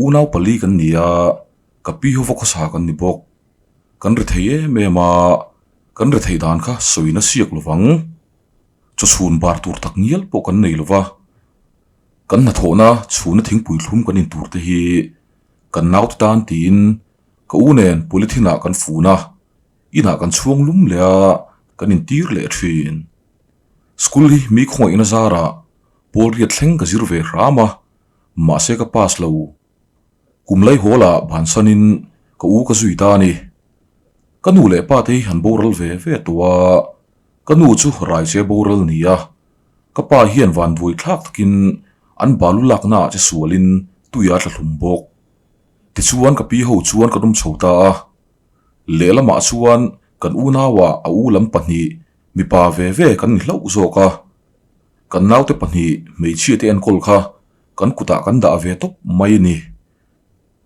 Unau pali kan ni a, ka pi ho va khawsa kan ni bawk. Kan ri thei em em a, kan ri theih dan kha sawina siak lovang. Chawchhun bar tur tak ngial pawh kan nei lova, kan hnathawhna chhuna thingpui thlum kan in tur te hi kan naute tan tiin ka u nen polythene ah kan fun a, inah kan chhuang lum leh a, kan intir leh thin. School hi mi khawngaihna zarah pawl riat thleng ka zir ve hram a, mahse ka pass lo. Kum lai hawl ah bansanin ka u ka zui ta a ni. Ka nu leh pa te hi han boral ve ve tawh a, ka nu chu raiche boral ni a, ka pa hian vanduai thlak takin an balu lakna ah che sualin tui a tla hlum bawk. Tichuan ka pi ho chuan kan awm chho ta a, lehlamah chuan kan unauah a u lam pahnih mipa ve ve kan ni hlauh zawk a, kan naute pahnih hmeichhia te enkawl kha kan kutah kan dah ve tawp mai a ni.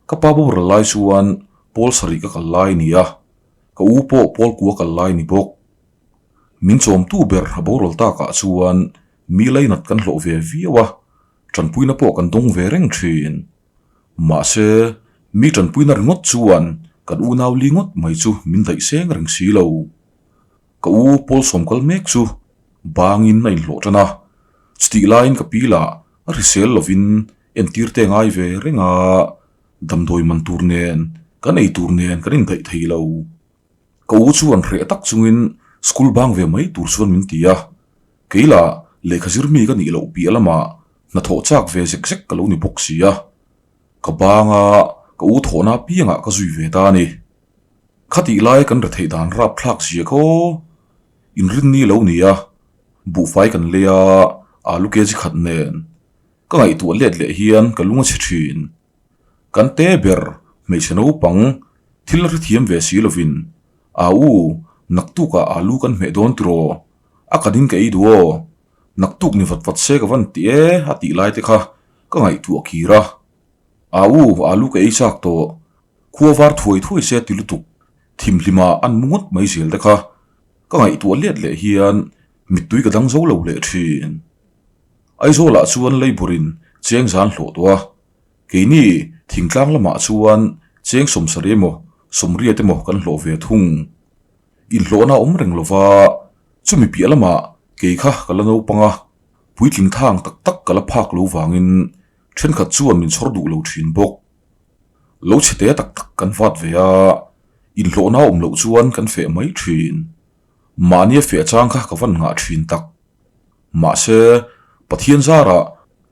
Ka pa boral lai chuan pawl sarih ka kal lai a ni a, ka u pawh pawl kua kal lai a ni bawk. Min chawmtu ber a boral takah chuan mi lainat kan hlawh ve viau a, tanpuina pawh kan dawng ve reng thin. Mahse, mi tanpuina ringawt chuan kan unau li ngawt mai chu min daih seng reng si lo. Ka u pawl sawm kal mek chu bangin a inhlawh tan a, chutih laiin ka pi lah a hrisel lovin entir te ngai ve reng a, damdawi man tur nen kan ei tur nen kan indaih thei lo. Ka u chuan hreh tak chungin school bang ve mai tur chuan min ti a, kei lah lehkha zir mi ka nih loh piah lamah hnathawh chak ve zek zek ka lo ni bawk si a, ka bang a, ka u thawhna apiangah ka zui ve ta a ni. Khatih lai kan retheih dan rapthlak zia khaw inrinni lo ni a, buhfai kan lei a, alu kg khat nen ka ngaihtuah let leh hian ka lung a chhe thin. Kan te ber hmeichhe naupang thil hrethiam ve si lovin, A u, naktukah alu kan hmeh dawn tiraw? A kanin ka ei duh aw, naktuk ni vat vat se ka van ti e a tih lai te kha ka ngaihtuah kir a. A u, alu ka ei chak tawh, Khua var thuai thuai se ti lutuk thimhlima an mu ngawt mai zel te kha ka ngaihtuah let leh hian mittui ka dang zo lo leh thin. Aizawlah chuan Labour-in cheng zan hlawh tawh a, keini thingtlang lamah chuan cheng sawmsarih emaw sawmriat emaw kan hlawh ve thung. Inhlawhna a awm reng lova, chumi piah lamah kei kha ka la naupang a, puitling thang tak tak ka la phak lo vangin thenkhat chuan min chhawr duh lo thin bawk. Lo chhe te tak tak kan vat ve a, inhlawhna awm loh chuan kan feh mai thin. Mahnia feh chang kha ka van ngah thin tak. Mahse, Pathian zarah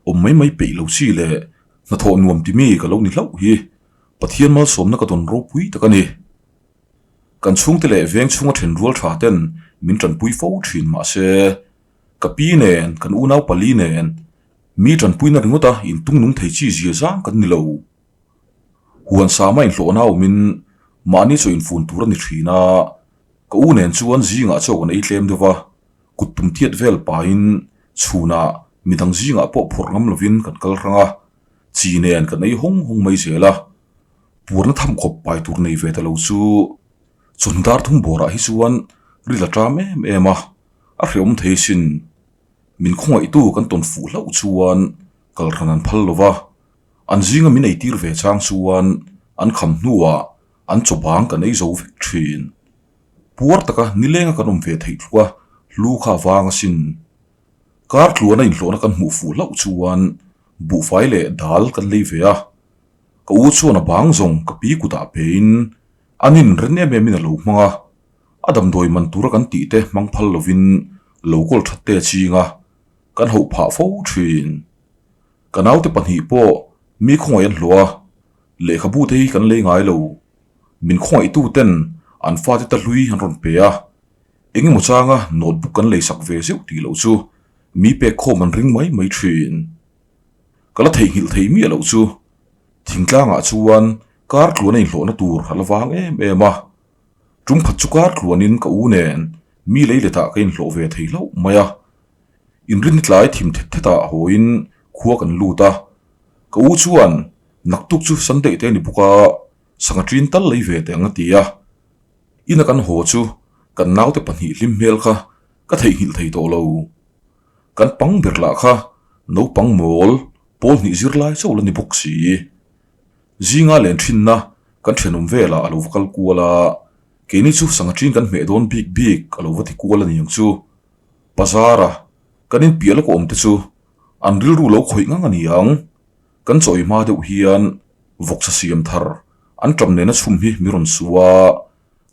awm mai mai peih lo chi leh hnathawh nuam ti mi ka lo ni hlauh hi Pathian malsawmna ka dawn ropui tak a ni. Kan chhungte leh veng chhunga then rual tha ten min tanpui fo thin mahse, ka pi nen, kan unau pali nen Mi tanpuina ringawta intung nung thei chi zia zang kan ni lo. Huan sama inhlawhna awmin mahni chaw infun tur a ni thin a, ka u nen chuan zingah chaw kan ei tlem deuh va, kut tum tiat vel pahin chhunah midang zingah pawh phawrh ngam lovin kan kal hrang a, chi nen kan ei hawng hawng mai zel a. Puarna tham khawp pai tur nei ve ta lo chu chawhnu dar thum bawrah hi chuan ril a ṭam em em a, a hreawm thei sin. Min khawngaihtu kan tawn fuh hlauh chuan kal hran an phal lo va, an zinga min eitir ve chang chuan an kham hnuah an chaw bang kan ei zo vek thin. Puar taka nilenga kan awm ve theih tluka hlu kha a vang asin. Kar tluana inhlawhna kan hmuh fuh hlauh chuan buhfai leh dal kan lei ve a, ka u chuan a bang zawng ka pi kutah pein an inren em emin a lo hmang a. A damdawi man tura kan tih te hmang phal lovin lo kawl that te a ching a, kan hauh phah fo thin. Ka naute pahnih pawh mi khawngaih an hlawh a, lehkhabu te hi kan lei ngai lo. Min khawngaihtu ten an fate ta hlui an rawn pe a, engemaw changa notebook kan lei sak ve zeuh tih loh chu mi pek khawm an ring mai mai thin. Ka la theihnghilh thei miah loh chu thingtlangah chuan kar tluan a inhlawhna tur a la vang em em a. Tum khat chu kar tluanin ka u nen mi lei letah ka inhlawh ve thei hlauh mai a. Inrinni tlai thim thet thetah hawiin khua kan lut a. Ka u chuan naktuk chu Sunday te a ni bawk a, sangha ṭin tal lei ve teh ang a ti a. Ina kan haw chu kan naute pahnih hlim hmel kha ka theihnghilh thei tawh lo. Kan pang ber lah kha naupang mawl pawl hnih zir lai chauh la ni bawk si. Zinga len thinna kan thenawm velah a lo va kal kual a, keini chu sangha ṭin kan hmeh dawn bik bik a lo va ti kual a ni ang chu. Bazara kan inpiah lawk awm te chu an rilru lo khawih ngang a ni ang. Kan chawi hma deuh hian vawksa siam thar an ṭam nena chhum hi mi rawn su a,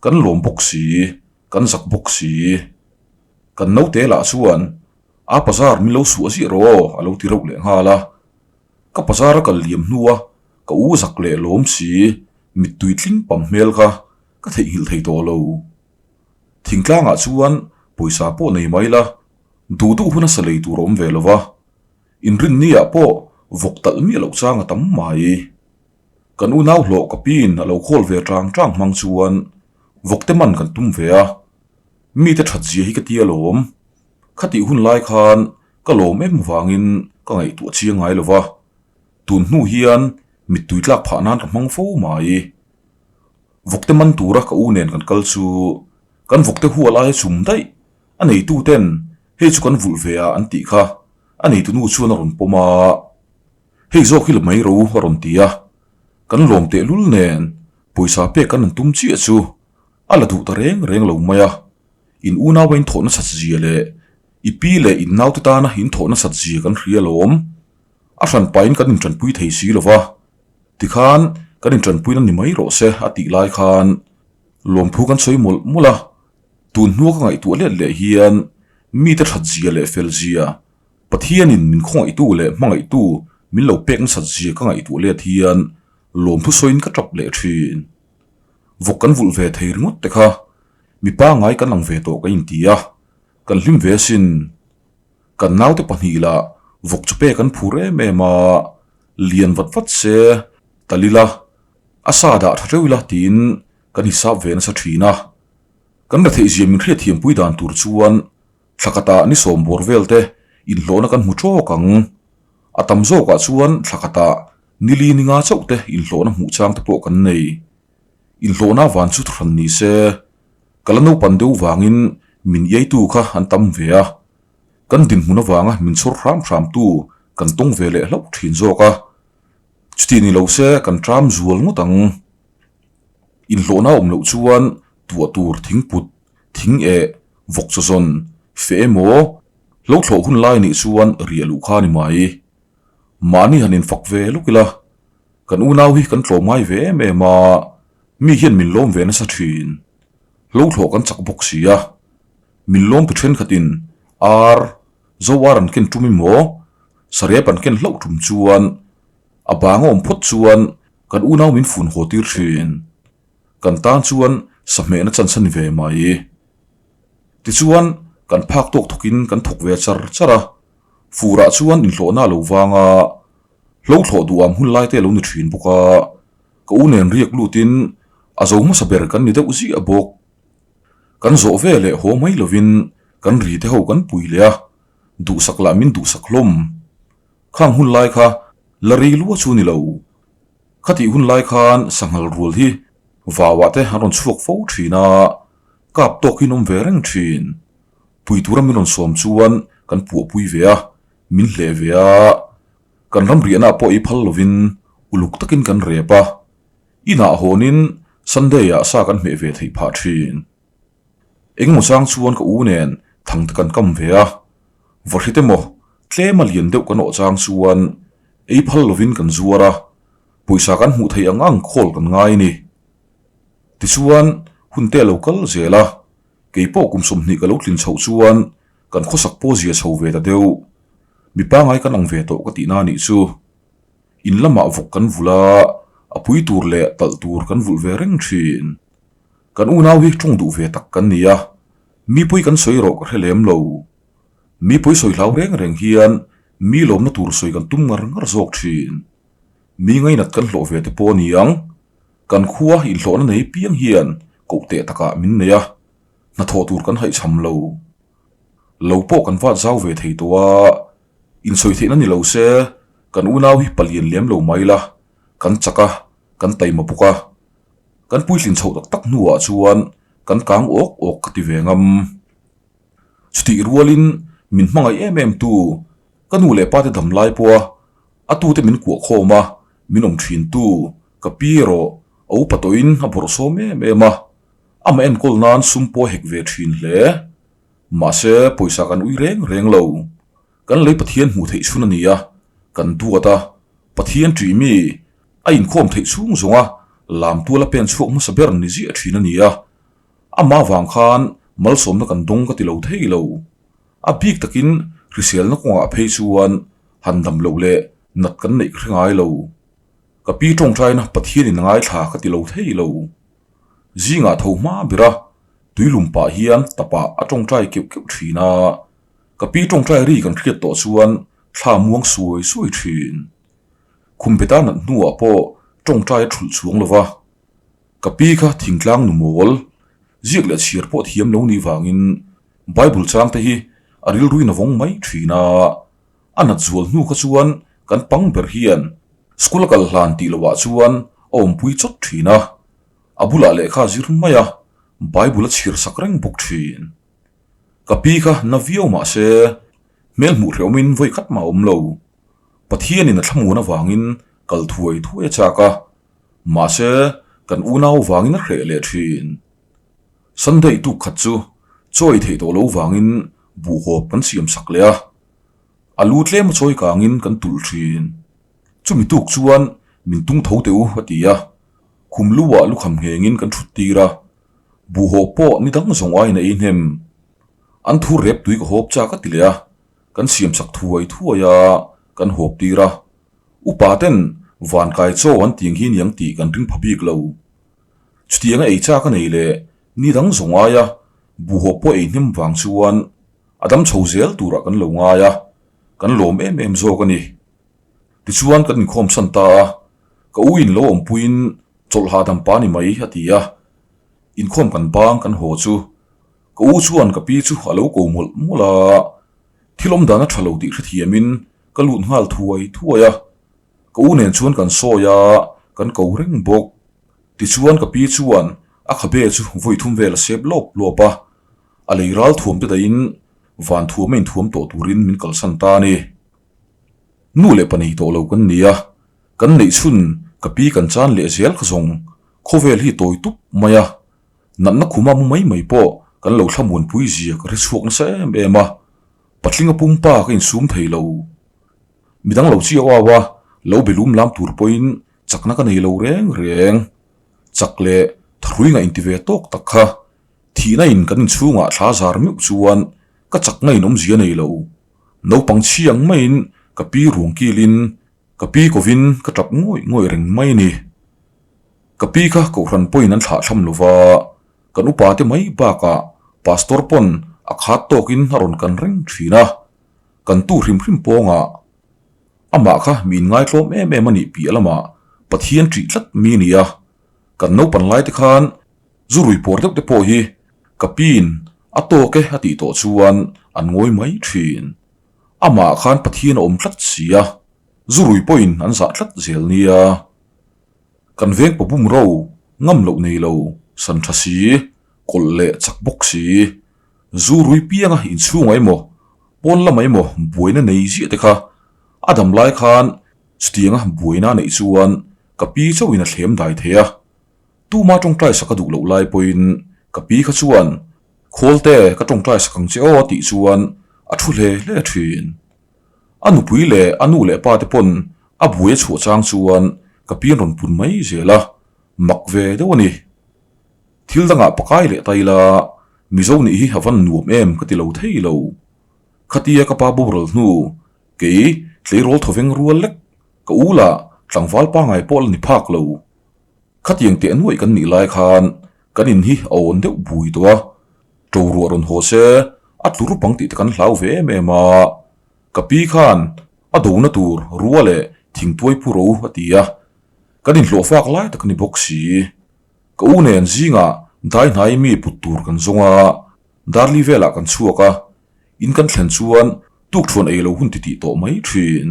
kan lawm bawk si, kan zak bawk si. Kan naute lah chuan a bazar min lo suah ziah rawh aw a lo ti reuh leh nghal a. Ka bazar a kal liam hnua ka u zak leh lawm si, mittui tling pam hmel kha ka theihnghilh thei tawh lo. Thingtlangah chuan pawisa pawh nei mai la, duh duh hun a sa lei tur a awm ve lo va, inrinni-ah pawh vawk talh miah loh chang a tam mai. Kan unau hlawh ka piin a lo khawl ve tang tang hmang chuan vawkte man kan tum ve a, mite that zia hi ka ti alawm. Khatih hun lai khan ka lawm em vangin ka ngaihtuah chiang ngai lo va, tun hnu hian mittui tlak phah nan ka hmang fo mai. Vawkte man tura ka u nen kan kal chu kan vawkte hua laia chum daih a neitu ten hei chu kan vulh ve a an tih kha a neitu nu chuan a rawn pawm a, hei zawk hi la mai ro a rawn ti a, kan lawm tehlul nen pawisa pek kan han tum chiah chu a la duh ta reng reng lo mai a, in unau a inthawh nasat zia leh i pi leh in naute tana inthawh nasat zia kan hria alawm, a hran pahin kan intanpui thei si lo va. Tikhan kan intanpuina ni mai rawh se a tih lai khan lawmthu kan sawi mawlh mawlh a, tun hnua ka ngaihtuah let leh hian mite that zia leh fel zia, Pathianin min khawngaihtu leh hmangaihtu min lo pek nasat zia ka ngaihtuah let hian lawmthu sawiin ka tap leh thin. Vawk kan vulh ve thei ringawt te kha mi pangngai kan ang ve tawh ka inti a, kan hlim ve asin. Kan naute pahnih lah vawk chu pek an phur em em a, lian vat vat se tal ila, a sa dah tha teuh ila tiin kan hisap ve nasa thin a. Kan retheihzia min hriatthiampui dan tur chuan thla khatah ni sawm bawr vel te inhlawhna kan hmu tawk ang. A tam zawkah chuan thla khatah ni li ni nga chauh te inhlawhna hmuh chang te pawh kan nei. Inhlawhna van chu thuhran ni se, ka la naupan deuh vangin min iaitu kha an tam ve a. Kan dinhmun avanga min chhawr hram hramtu kan tawng ve leh hlauh thin zawk a, chuti ni lo se kan ṭam zual ngawt ang. Inhlawhna awm loh chuan tuah tur thingput, thing eh, vawk chaw zawn, feh emaw, hlo thlawh hun lai nih chuan riah luh kha a ni mai. Mahni han infak ve lawk ila, kan unau hi kan tlawm ngai ve em em a, mi hian min lawm ve nasa thin. Hlo thlawh kan chak bawk si a. Min lawmtu thenkhatin ar, zo ar an ken tum emaw, sarep an ken hlauh tum chuan a bang a awm phawt chuan kan unau min fun haw tir thin. Kan tan chuan sahmehna chance a ni ve mai. Tichuan kan phak tawk thawkin kan thawk ve char char a, furah chuan inhlawhna a lo vang a, hlo thlawh duham hun lai te a lo ni thin bawk a, ka u nen riak lutin a zo hmasa ber kan ni deuh ziah bawk. Kan zawh ve leh haw mai lovin kan ri te ho kan pui leh a, duhsak lah min duhsak hlawm. Khang hun lai kha la rei lua chu ni lo. Khatih hun lai khan sanghal rual hi vauah te an rawn chhuak fo thin a, kap tawk hi an awm ve reng thin. Pui tura min rawn sawm chuan kan puahpui ve a, min hleh ve a, kan ram riahna pawh ei phal lovin uluk takin kan rep a. Inah hawnin Sunday-ah sa kan hmeh ve theih phah thin. Engemaw chang chuan ka u nen thang te kan kam ve a, vahrit emaw tlema lian deuh kan awh chang chuan ei phal lovin kan zuar a, pawisa kan hmuh theih ang ang khawl kan ngai a ni. Tichuan, hun te a lo kal zel a, keipawh kum 20 ka lo tlin chhoh chuan kan khawsak pawh zia chho ve ta deuh. Mi pangngai kan ang ve tawh ka tihna a nih chu. In lamah vawk kan vulh a, a pui tur leh talh tur kan vulh ve reng thin. Kan unau hi tawng duh ve tak kan ni a, mipui kan sawi rawh ka hre lem lo. Mipui sawi hlau reng reng hian mi lawmna tur sawi kan tum ngar ngar zawk thin. Mi ngainat kan hlawh ve te pawh a ni ang. Kan khua inhlawhna nei piang hian koh teh takah min nei a, hnathawh tur kan haihchham lo. Lo pawh kan vat zau ve thei tawh a, Insawi theihna ni lo se, kan unau hi palian lem lo mai la, kan chak a, kan taima bawk a. Kan puitlin chhoh tak tak hnuah chuan kan kang awk awk ka ti ve ngam. Chutih rualin min hmangaih em em tu, ka nu leh pa te dam lai pawha a tute min kuah khawm a, min awm thin tu. Ka pi erawh a upa tawhin a bawrhsawm em em a, amah enkawl nan sum pawh a hek ve thin hle. Mahse, pawisa kan ui reng reng lo. Kan lei Pathian hmuh theih chhun a ni a, kan duat a, Pathian ṭih mi a inkhawm theih chhung zawnga lam tuala pen chhuak hmasa ber ni ziah thin a ni a, amah vang khan malsawmna kan dawng ka ti lo thei lo. A bik takin hriselna kawngah phei chuan han dam loh leh nat kan neih ka hre ngai lo. Ka pi tawngtaina Pathianin a ngaithla ka ti lo thei lo. Zingah tho hma ber a, tuilum pah hian tapah a tawngtai keuh keuh thin a. Ka pi tawngtai ri kan hriat tawh chuan thla muang suai suai thin. Khum beta nat hnuah pawh tawngtai a thulh chuang lo va. Ka pi kha thingtlang nu mawl, ziak leh chhiar pawh thiam lo nih vangin Bible chang te hi a rilruin a vawng mai thin a. A nat zual hnu kha chuan kan pang ber hian school a kal hlan tih lohah chuan a awmpui chawt thin a. A bulah lehkha a zir mai a, Bible a chhiar sak reng bawk thin. Ka pi kha na viau mah se hmel hmuh hrehawmin vawi khat mah a awm lo. Pathianin a thlamuan avangin kal thuai thuai a chak a, mahse kan unau vangin a hreh leh thin. Sunday tuk khat chu chawi theih tawh lo vangin buhhawp kan siam sak leh a, a lu tlem a chawi kangin kan tulh thin. Chumi tuk chuan min tung tho teh u a ti a, khum lu ah lukham nghengin kan thut tir a, buhhawp pawh ni dang zawng aiin a ei hnem. An thur rep tui ka hawp chak a ti leh a, kan siam sak thuai thuai a, kan hawp tir a. Upa ten van kai chaw an tiang hi niang tih kan ring pha bik lo. Chutianga ei chak a nei leh ni dang zawng aia buhhawp pawh ei hnem vang chuan a dam chho zel turah kan lo ngai a, kan lawm em em zawk a ni. Tichuan kan inkhawm san ta a, ka u in lo awmpuiin chawlh hahdam pa ni mai a ti a, inkhawm kan bang kan haw chu ka u chuan ka pi chu a lo ko mawlh mawlh a, thil awm dan a tha lo tih hrethiamin ka lut nghal thuai thuai a, ka u nen chuan kan sawi a, kan ko reng bawk. Tichuan ka pi chuan a khabe chu vawi thum vel a sep lawp lawp a, a lei ral thuam te dahin van thuam a inthuam tawh turin min kalsan ta a ni. Nu leh pa nei tawh lo kan ni a, kan neih chhun ka pi kan chan leh zel kha zawng khawvel hi tawi tup mai a, natna khuma mu mai mai pawh kan lo thlamuanpui zia ka hre chhuak nasa em em a, patlinga pumpa ka insum thei lo. Midang lo chiau au a, lo be lum lam tur pawhin chakna ka nei lo reng reng. Chak leh thahrui ngaih inti ve tawk tak kha thihna in kan inchhungah thla zar meuh chuan ka chakna in awmzia nei lo. Naupang chhiang maiin ka pi ruang kilin ka pi kovin ka tap ngawih ngawih reng mai a ni. Ka pi kha kohhran pawhin an thlah thlam lo va, kan upa te mai bakah pastor pawn a khat tawkin a rawn kan reng thin a, kan tu hrim hrim pawngah amah kha mi inngaithlawm em em a nih piah lamah Pathian ṭih tlat mi a ni a, kan naupan lai te khan zu rui pawr deuh te pawh hi ka piin a tawk e a tih tawh chuan an ngawi mai thin. Amah khan Pathian a awm tlat si a, zu rui pawhin an zah tlat zel nia. Kan veng pa bum ro ngam loh nei lo, san tha si, kawlh leh chak bawk si. Zu rui pianga inchhungah emaw, pawn lamah emaw buaina nei ziah te kha a dam lai khan chutianga buaina a neih chuan ka pi chauhin a thlem dai thei a. Tuma tawngtai sak a duh loh lai pawhin ka pi kha chuan, Khawlte, ka tawngtai sak ang che aw tih chuan a thu hle hle thin. A nupui leh a nu leh pa te pawn a buai a chhuah chang chuan ka pi an rawn pun mai zel a, mak ve deuh a ni. Thil dangah pakai leh ta ila, Mizo nih hi a van nuam em ka ti lo thei lo. Khatia ka pa boral hnu, kei tleirawl thawveng rual lek, ka u lah tlangval pangai pawh la ni phak lo. Khatiang teh nuaih kan nih lai khan kan in hi a awn deuh bui tawh a, to ruah rawn haw se a tlu rup ang tih te kan hlau ve em em a. Ka pi khan a dona tur rua leh thingtuai pu ro a ti a, kan inhlawh fak lai tak a ni bawk si. Ka u nen zingah dai hnai mi put tur kan zawng a, darli velah kan chhuak a, in kan thlen chuan tukthuan ei lo hun titih tawh mai thin.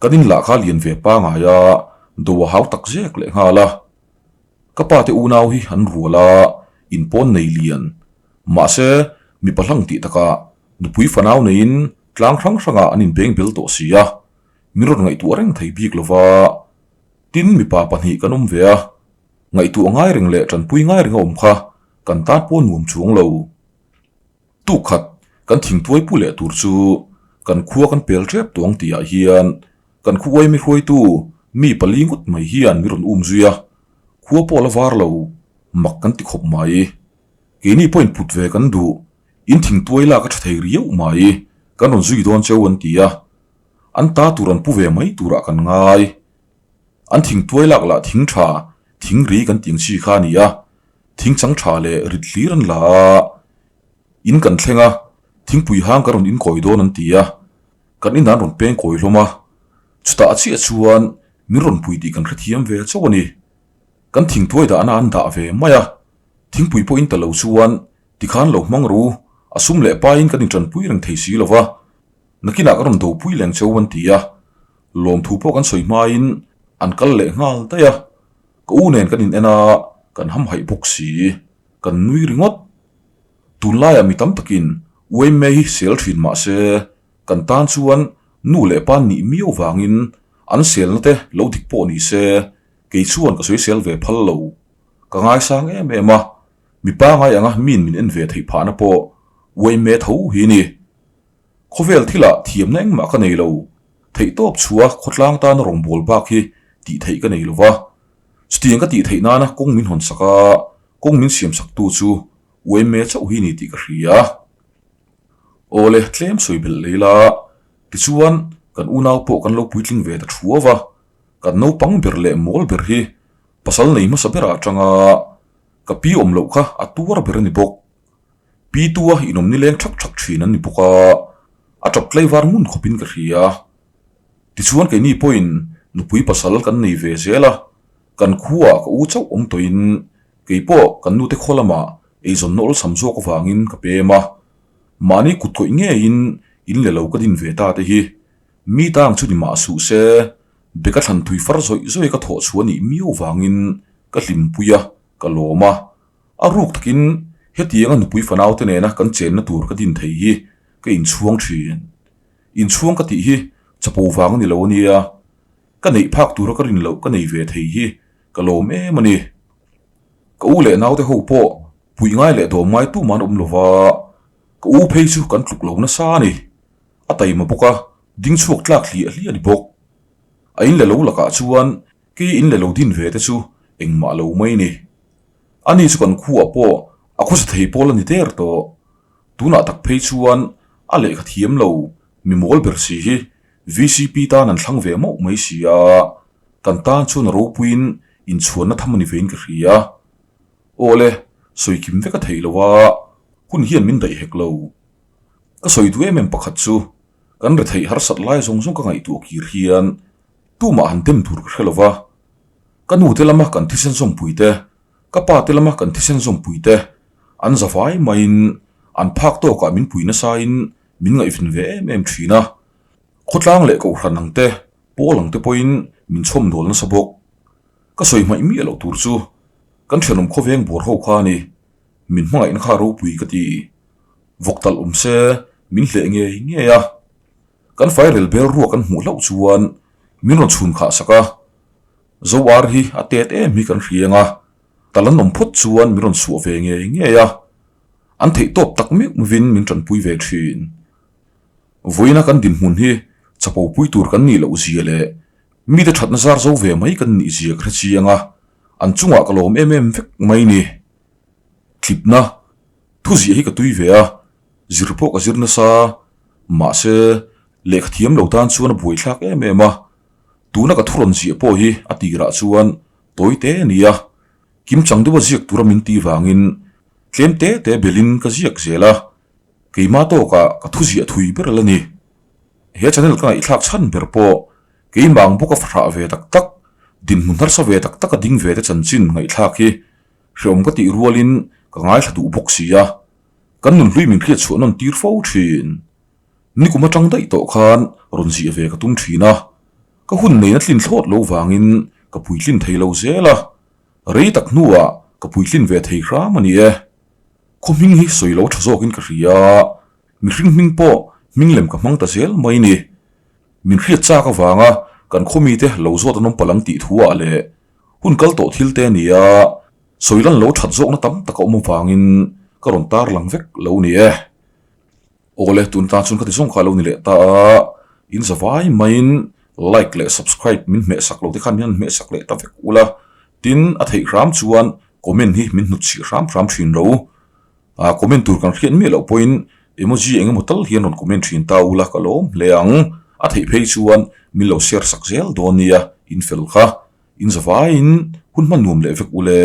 Kan in lah kha lian ve pangai a, do a hau tak zek leh nghal a. Ka pa te unau hi an rual a, in pawn nei lian. Mahse, mipa hlang tih takah nupui fanau neiin tlang hrang hrangah an inbeng bel tawh si a, min rawn ngaihtuah reng thei bik lo va. Tin, mipa pahnih kan awm ve a, ngaihtuah ngai reng leh tanpui ngai reng a awm kha kan tan pawh nuam chuang lo. Tuk khat kan thingtuai pu leh tur chu kan khua kan pel tep tawng tihah hian kan khuai mi hruaitu mi pali ngawt mai hian mi rawn um zui a, khua pawh la var lo, mak kan ti khawp mai. Keini pawhin put ve kan duh, in thingtuai lak a tha thei riau mai, kan rawn zui dawn cheu an ti a, an ta tur an pu ve mai turah kan ngai. An thingtuai lak lah thing tha, thing ri kan tih ang chi kha a ni a, thing chang tha leh rit hlir an la a, in kan thleng a, thingpui hang kan rawn inkawi dawn an ti a, kan inah an rawn peng kawi hlawm a, chutah chiah chuan min rawn pui tih kan hrethiam ve chauh a ni. Kan thingtuai dahna an dah ve mai a, thingpui pawh in ta lo chuan tikhan lo hmang ru, a sum leh paiin kan intanpui reng thei si lo va, nakinah kan rawn dopui leng cheu an ti a, lawmthu pawh kan sawi hmain an kal leh nghal daih a, ka u nen kan in en a, kan hamhaih bawk si, kan nui ringawt. Tunlaiah mi tam takin Uaime hi sel thin mah se, kan tan chuan nu leh pa nih miau vangin an selna te lo dik pawh ni se, kei chuan ka sawisel ve phal lo. Ka ngaisang em em a, mi pangai anga min min en ve theih phahna pawh Uaime tho hi ni. Khawvel thilah thiamna engmah ka nei lo, theihtawp chhuah khawtlang tana rawngbâwl bak hi tih theih ka nei lo va. Chutiang ka tih theih nana kawng min hawn sak a, kawng min siam saktu chu UMA chauh hi ni tih ka hria. Awle, tlem sawi belh lei la, tichuan kan unau pawh kan lo puitling ve ta thu ava, kan naupang ber leh mawl ber hi pasal nei hmasa berah atanga ka pi awm loh kha a tuar ber a ni bawk. Pi tua inawm nileng thak thak thin an ni bawk a, a tap tlaivar ngun khawpin ka hria. Tichuan keini pawhin nupui pasal kan nei ve zel a, kan khuaah ka u chauh awm tawhin keipawh kan nute khaw lamah eizawnna awlsam zawk avangin ka pem a. Mahni kut kawih ngeiin in le lo ka din ve ta te hi mi tang chu ni mah suh se, beka thlan thui far zawih zawih ka thawh chhuah nih miau vangin ka hlimpui a, ka lawm a. A ruk takin hetianga nupui fanaute nena kan chenna tur ka din thei hi ka inchhuang thin. Inchhuang ka tih hi chapo vang a ni lo a nia, ka neih phak tura ka rin loh ka nei ve thei hi ka lawm em a ni. Ka u leh naute ho pawh puih ngai leh dawm ngai tumah an awm lo va, ka u phei chu kan tluk lo nasa a ni. A taima bawk a, ding chhuak tlak hliah hliah a ni bawk. A in le lo lakah chuan kei in le lo din ve te chu engmah lo mai ni. Ani chu kan khuaah pawh a khawsa thei pawl a ni der tawh. Tunah tak phei chuan a lehkha thiam lo mi mawl ber si hi vcp tan an thlang ve mauh mai si a, kan tan chuan a ropuiin inchhuanna tham a ni vein ka hria. Aw le, sawi kim vek a theih lo a, hun hian min daih hek lo. Ka sawi duh em em pakhat chu kan retheih harsat lai zawng zawng ka ngaihtuah kir hian tumah han dem tur ka hre lo va. Ka nu te lama kan thisen zawmpui te, ka pa te lama kan thisen zawmpui te an za vai maiin an phak tawkah min pui nasain min ngaihven ve em em thin a. Khawtlang leh kohhran ang te, pawl ang te pawhin min chhawmdawl nasa bawk. Ka sawi hmaih miah loh tur chu kan thenawm khawveng buar ho kha a ni. Min hmangaihna kha ropui ka ti. Vawk talh awm se min hleh ngei ngei a. Kan fairel bel ruak an hmuh hlauh chuan min rawn chhun khah sak a. Zoar hi a tet em hi kan hriang a, tal an awm phawt chuan min rawn chhuah ve ngei ngei a, an theih tawp tak meuh meuhin min tanpui ve thin. Vawiina kan dinhmun hi chapo pui tur kan nih loh zia leh mite thatna zar zo ve mai kan nih zia ka hre chiang a, an chungah ka lawm em em vek mai ni. Tlipna thu ziah hi ka tui ve a, zir pawh ka zir nasa, mahse lehkha thiam lo tan chuan a buaithlak em em a, Tuna ka thurawn ziah pawh hi a tirah chuan tawi te a ni a, kim chang deuha ziak tura min tih vangin tlem te te belin ka ziak zel a, keimah tawkah ka thu ziah thui ber la ni. He channel ka ngaihthlak chhan ber pawh keimah ang bawka fahrah ve tak tak, dinhmun harsa ve tak taka ding ve te chanchin ngaihthlak hi hreawm ka tih rualin ka ngaithla duh bawk si a, kan nunhlui min hriatchhuah nawn tir fo thin. Nikum atang daih tawh khan rawn ziah ve ka tum thin a, ka hun neina tlin thlawt lo vangin ka puitlin thei lo zel a, rei tak hnuah ka puitlin ve thei hram a ni e. Khaw hming hi sawi lo tha zawkin ka hria, mihring hming pawh hming lem ka hmang ta zel mai ni. Min hriat chak avanga Kan khaw mite lo zawt an awm palh ang tih thu ah leh hun kal tawh thil te nia sawi lan lo that zawkna tam tak a awm avangin ka rawn tar lang vek lo ni e. Awle tun tan chuan ka ti zawng kha a lo ni leh ta a, in za vai maiin like leh subscribe min hmeh sak lo te khan min han hmeh sak leh ta vek ula, tin a theih hram chuan comment hi min hnut chhih hram hram thin ro. A comment tur kan hriat miah loh pawhin emoji eng emaw tal hian rawn comment thin ta ula ka lawm hle ang. A theih phei chuan min lo share sak zel dawn nia, in fel kha. In za vaiin hun hman nuam leh vek ule.